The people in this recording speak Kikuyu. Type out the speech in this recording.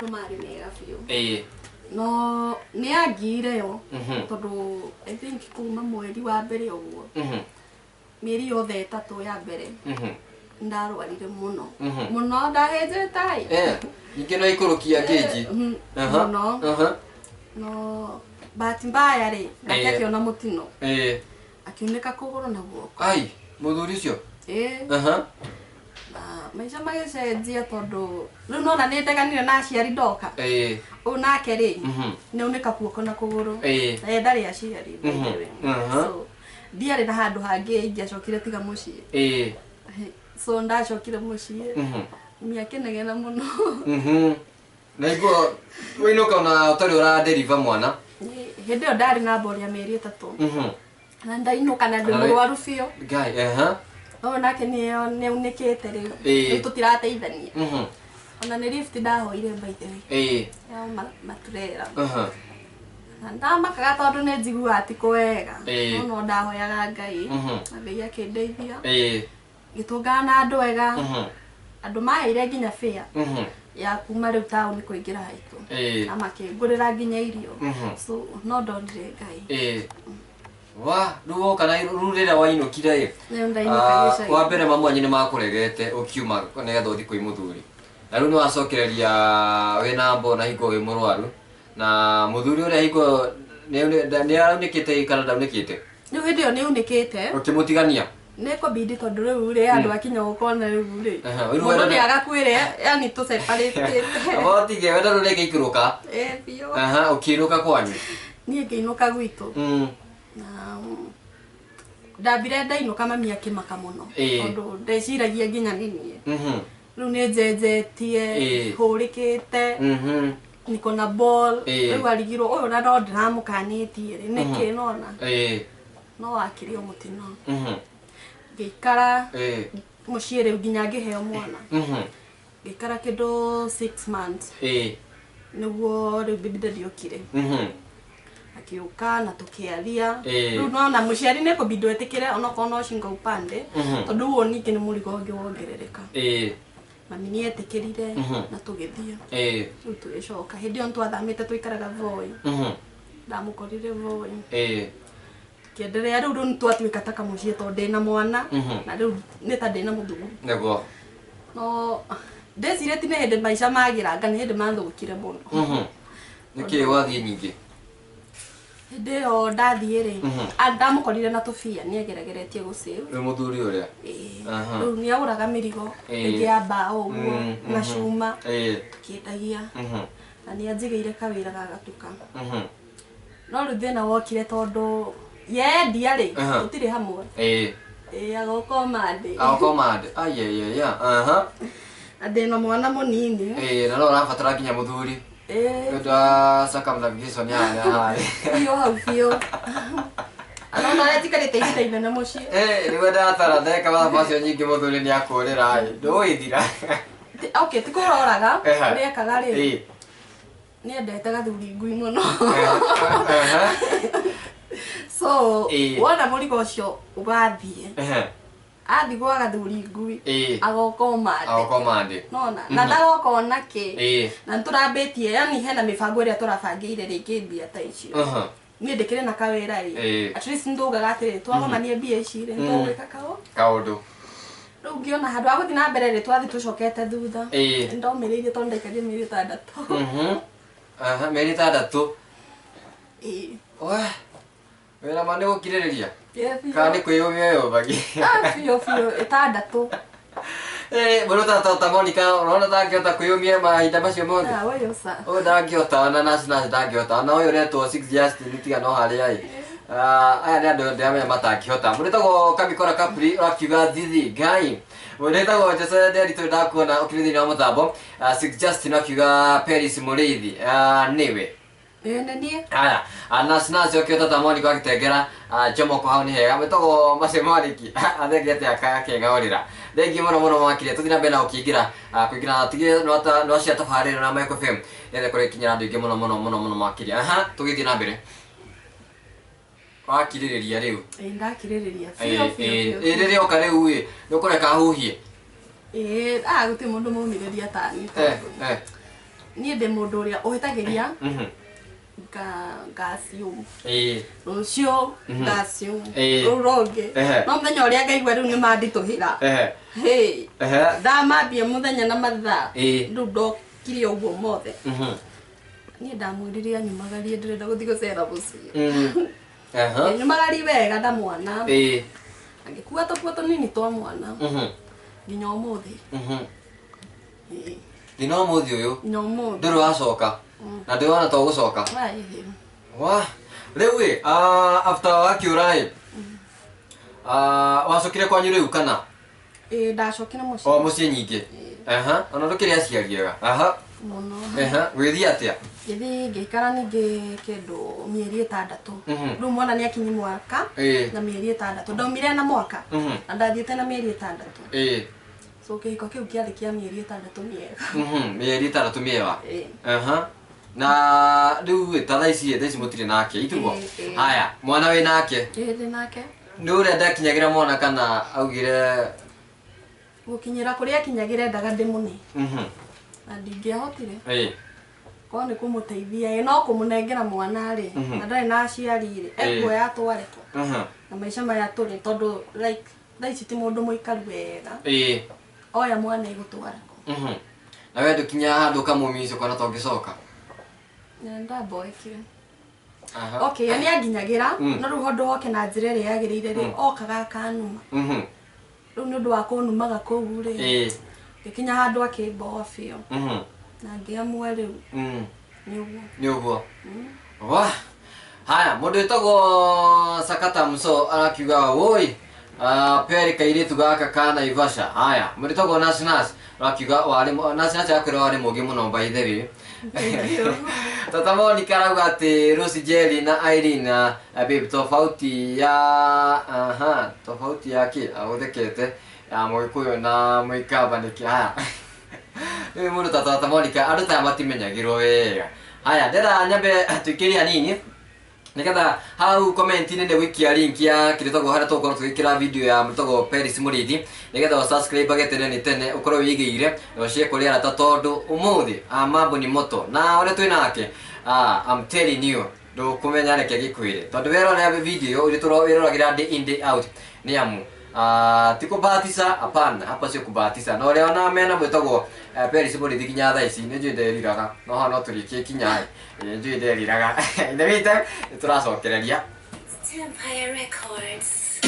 Maũndũ marĩ mega biũ. No nĩ angiire yo, tondũ I think kuma mweri wa mbere ũguo, mĩeri yothe 3 ya mbere, ndarwarire mũno mũno, ndahĩnjĩte. Ningĩ no ikũrũkia ngĩnji. Mũno. No bahati mbaya rĩ, nake akĩona mũtino, akiunĩka kũgũrũ na guoko. Ai, mũthuri ũcio? Ĩĩ. Na maica magĩcenjia, tondũ rĩu nona nĩ ndeganire na aciari ndoka. Ũyũ nake rĩ, nĩ aunĩka guoko na kũgũrũ. Na ye ndarĩ aciari, by the way. So ndiarĩ na handũ hangĩ ingĩacokire tiga mũciĩ. So ndacokire mũciĩ, mĩakĩnegena mũno. Na iguo wainũka ona ũtarĩ ũraderiva mwana? Hĩndĩ ĩyo ndarĩ na mbori ya mĩeri 3. Na ndainũka na ndĩ mũrwaru biũ. Ngai, No nake nĩ aunĩkĩte rĩu. Rĩu tũtirateithania. Ona nĩ lift ndahoire, by the way, ya maturera. Na ndamakaga tondũ nĩ njiguaga ti kwega. No no ndahoyaga Ngai, na Ngai akĩndeithia. Ngĩtũngana na andũ ega, andũ maheire nginya fare ya kuma rĩu taũni kũingĩra haitũ, na makĩngũrĩra nginya irio. So no ndonire Ngai. Wa rĩu woka na rĩu rĩrĩa wainũkire ĩ? Rĩu ndainũka gĩcagi. Wa mbere mamu wanyu nĩ makũregete ũkiuma nĩgetha ũthiĩ kwĩ mũthuri, na rĩu nĩ wacokereria wĩna mbo na hingo wĩ mũrwaru, na mũthuri ũrĩa hingo nĩ araunĩkĩte kana ndaunĩkĩte? Rĩu hĩndĩ ĩyo nĩ unĩkĩte. Ũkĩmũtigania? Nĩ kũbidi, tondũ rĩu rĩ, andũ akinya gũkona rĩu rĩ, Rĩu mũndũ nĩ agakwĩre yani tũseparĩtĩte. Otige wenda rĩu rĩngĩ ikũrũka. Ĩ biũ. Ũkĩinũka kwanyu? Niĩ ngĩinũka gwitũ, na ndambire ndainũka, mami akĩmaka mũno, tondũ ndeciragia nginya nĩ niĩ rĩu nĩ njenjetie, hũrĩkĩte, niko na ball. Rĩu arigirwo ũyũ na no ndĩramũkanĩtie rĩ nĩkĩ nona no wakĩrĩ o mũtino. Ngĩikara mũciĩ rĩu nginya ngĩheo mwana. Ngĩikara kĩndũ 6 months, nĩguo rĩu baby daddy okire. Akiũka na tũkĩaria. Rĩu nona mũciari nĩ kũbindwo etĩkĩre onokorwo no shingo upande, tondũ ũguo ningĩ nĩ mũrigo ũngĩ wongerereka. Mami nĩ etĩkĩrire, na tũgĩthiĩ. Rĩu tũgĩcoka, hĩndĩ ĩyo nĩtwathamĩte, tũikaraga Voi. Ndamũkorire Voi. Tũkĩenderea rĩu nĩtwatuĩka ta kamũciĩ, tondũ ndĩna mwana, na rĩu nĩ ta ndĩna mũthuri. No ndĩcirĩtie nĩ hĩndĩ maica magĩranga, nĩ hĩndĩ mathũkire mũno. Nĩkĩ wathiĩ nyingĩ? Hĩndĩ ĩyo ndathiĩ rĩ, ndamũkorire na tũbia, nĩ ageregeretie gũsave. Rĩu mũthuri ũrĩa? Ĩĩ. Rĩu nĩ agũraga mĩrigo ĩngĩ ya mbaũ ũguo, na cuma, tũkĩendagia, na nĩ anjigĩire kawĩra ga gatuka. No rĩu thĩna wokire tondũ yendia rĩ, tũtirĩ hamwe. Ĩĩ, agoka ũmandĩ. Agoka ũmandĩ, ayayaya, aha. Na ndĩna mwana mũnini. Ĩĩ, na no ũrabatara nginya mũthuri. Ĩĩ. Nĩ ũndũ wa circumnavigation ya harĩa harĩ. Biũ, hau biũ. Anona ũrĩa njikarĩte ihinda inene mũciĩ. Nĩguo ndatara ndeka mathabu macio nyingĩ, mũthuri nĩ akũrĩra ĩ, ndũgũgĩthira. Okay, ti kũroraga. Ũrĩa ekaga rĩ, nĩ endete gathuri ngui mũno. So wona mũrigo ũcio ũgathiĩ, athiĩ gwa gathuri ngui, agoka ũmande. Agoka ũmandĩ. Nona na ndagoka ona kĩ, na nĩtũrambĩtie, yani hena mĩbango ĩrĩa tũrabangĩire rĩngĩ mbia ta icio. Niĩ ndĩkĩrĩ na kawĩra ĩ, at least nĩtũgaga atĩrĩ, twagomania mbia ici rĩ, nĩtũgwĩka kao kaũndũ. Rĩu ngĩona handũ ha gũthiĩ na mbere rĩ, twathiĩ tũcokete thutha. Nĩndomĩrĩirie tondũ ndaikarire mĩeri 6. Aha, mĩeri 6? Ĩĩ. Wah, wĩra ma nĩ gũkirĩrĩria. Ĩĩ, biũ. Kana nĩ kwĩyũmia wĩyũmagia? Ah, biũ biũ, 6. Mũndũ ta Monica, ũrona ndangĩhota kwĩyũmia mahinda macio mothe? Ah, ũyũ ca. Ũyũ ndangĩhota, ona naci naci ndangĩhota, ona ũyũ ũretwo Six Justin tiga no harĩa ĩ. Ah, aya nĩ andũ ndĩramenya matangĩhota. Mũndũ wĩtagwo Kamikora Capri ũrakiuga thithi Ngai. Mũndũ wĩtagwo Jose Nderitu, ndakuona ũkĩrĩ thĩinĩ wa mũtambo. Ah, Six Justin akiuga Peris Mũrĩithi. Ah, nĩwe. Ĩĩ, nĩ niĩ. Aya, nasi nasi ũkĩota ta Monica agĩtengera, Jomoko hau nĩ hega. Mwĩtagwo Macio Mwaniki athengete akeng'aũrĩra. Thengiũ mũno mũno makĩria. Tũthiĩ na mbere na gũkĩingĩra, kũingĩra tige nĩwacia tabarĩra na Michael FM nĩgetha ĩkorwo ĩgĩkinyĩra andũ aingĩ mũno mũno mũno mũno makĩria. Aha, tũgĩthiĩ na mbere. Wakirĩrĩria rĩu? Ĩĩ, ndakirĩrĩria biũ biũ biũ. Ĩ, rĩrĩa oka rĩu ĩ, nĩ ũkũreka ahuhie? Ĩĩ, ah, gũtirĩ mũndũ mũmĩrĩria tani, tondũ Niĩ ndĩ mũndũ ũrĩa ũhĩtagĩria ngasium rũciũ ngasium rũu rũngĩ no mũthenya ũrĩa ngaigua rĩu nĩ manditũhĩra ndamambia mũthenya na mathaa rĩu ndokire ũguo mothe. Niĩ ndamwĩrire anyumagarie ndĩrenda gũthiĩ gũcera mũciĩ. Nyumagarie wega na mwana. Angĩkua tũkuo tũnini twa mwana nginya ũmũthĩ. Nginya ũmũthĩ ũyũ ndũrĩ wacoka na ndũrĩ wona to gũcoka. Wa rĩu ĩ after wakiũra ĩ wacokire kwanyu rĩu kana? Ĩ ndacokire mũciĩ. O mũciĩ nyingĩ. Ona ndũkĩrĩ aciari ega. Mũno. Gwĩthiĩ atĩa? Ngĩthiĩ ngĩikara ningĩ kĩndũ mĩeri 6. Rĩu mwana nĩ akinyi mwaka na mĩeri 6. Ndaumire na mwaka na ndathiĩte na mĩeri 6. So kĩhiko kĩu kĩarĩ kĩa mĩeri 6 mĩega. Mĩeri 6 mĩega. Na rĩu ta thaa ici mũtirĩ nake itiguo? Haya, mwana wĩ nake? Ĩ ndĩ nake. Nĩ ũrĩa ndakinyagĩra mwana kana augire gũkinyĩra kũrĩa akinyagĩra endaga ndĩmũne. Na ndingĩahotire. Korwo nĩ kũmũteithia ĩ no kũmũnengera mwana rĩ na ndarĩ na aciari rĩ ekuoya atware kũ na maica maya tũrĩ tondũ like thaa ici ti mũndũ mũikaru wega. Oya mwana egũtwara kũ. Na we ndũkinyaga handũ ũkamũmica ũkona ta ũngĩcoka? Ndamboekire. Okay, nĩ anginyagĩra no rĩu handũ hoke na njĩra ĩrĩa yagĩrĩire rĩ okaga akanuma. Rĩu nĩ ũndũ wa kũnumaga kũu rĩ ngĩkinya handũ akĩmboa biũ. Na ngĩamua rĩu. Nĩ ũguo. Nĩ ũguo. Wa haya mũndũ wĩtagwo Sakata Muso arakiuga woi Perry kairĩtu gaka ka Naivasha. Haya mũndũ wĩtagwo Nas Nas arakiuga warĩ Nas Nas akwĩra warĩ mũũgĩ mũno by the way. Tata Monica arauga atĩ Rose Jerry na Irene babe tofauti ya tofauti ya kĩ agũthekete ya Mũgĩkũyũ na Mũikamba nĩkĩ. Haya rĩu mũndũ ta Tata Monica andũ ta matimenyagĩrwo wega. Haya ndĩra nyambe tũikĩrie hanini nĩgetha hau comment-inĩ nĩ gũikia link ya kĩrĩtagwo harĩa tũgũkorwo tũgĩkĩra video ya mũtagwo Peris Mũrĩithi nĩgetha ũsubscribe age tene nĩ tene ũkorwo wĩigĩire na ũshare kũrĩ arata tondũ ũmũthĩ mambo ni moto na ũrĩa twĩ nake I'm telling you ndũkũmenya reke gĩkwĩre tondũ werorera video ũrĩa wĩroragĩra day in day out nĩ amu ti kubahatisha hapana hapa sio kubahatisha na ũrĩa ona mena mwĩtagwo Peris Mũrĩithi nginya thaa ici nĩ njũĩ nderiraga no haha no tũrĩkie kinya ĩ njũĩ nderiraga. In the meantime nĩ tũracokereria. Empire Records.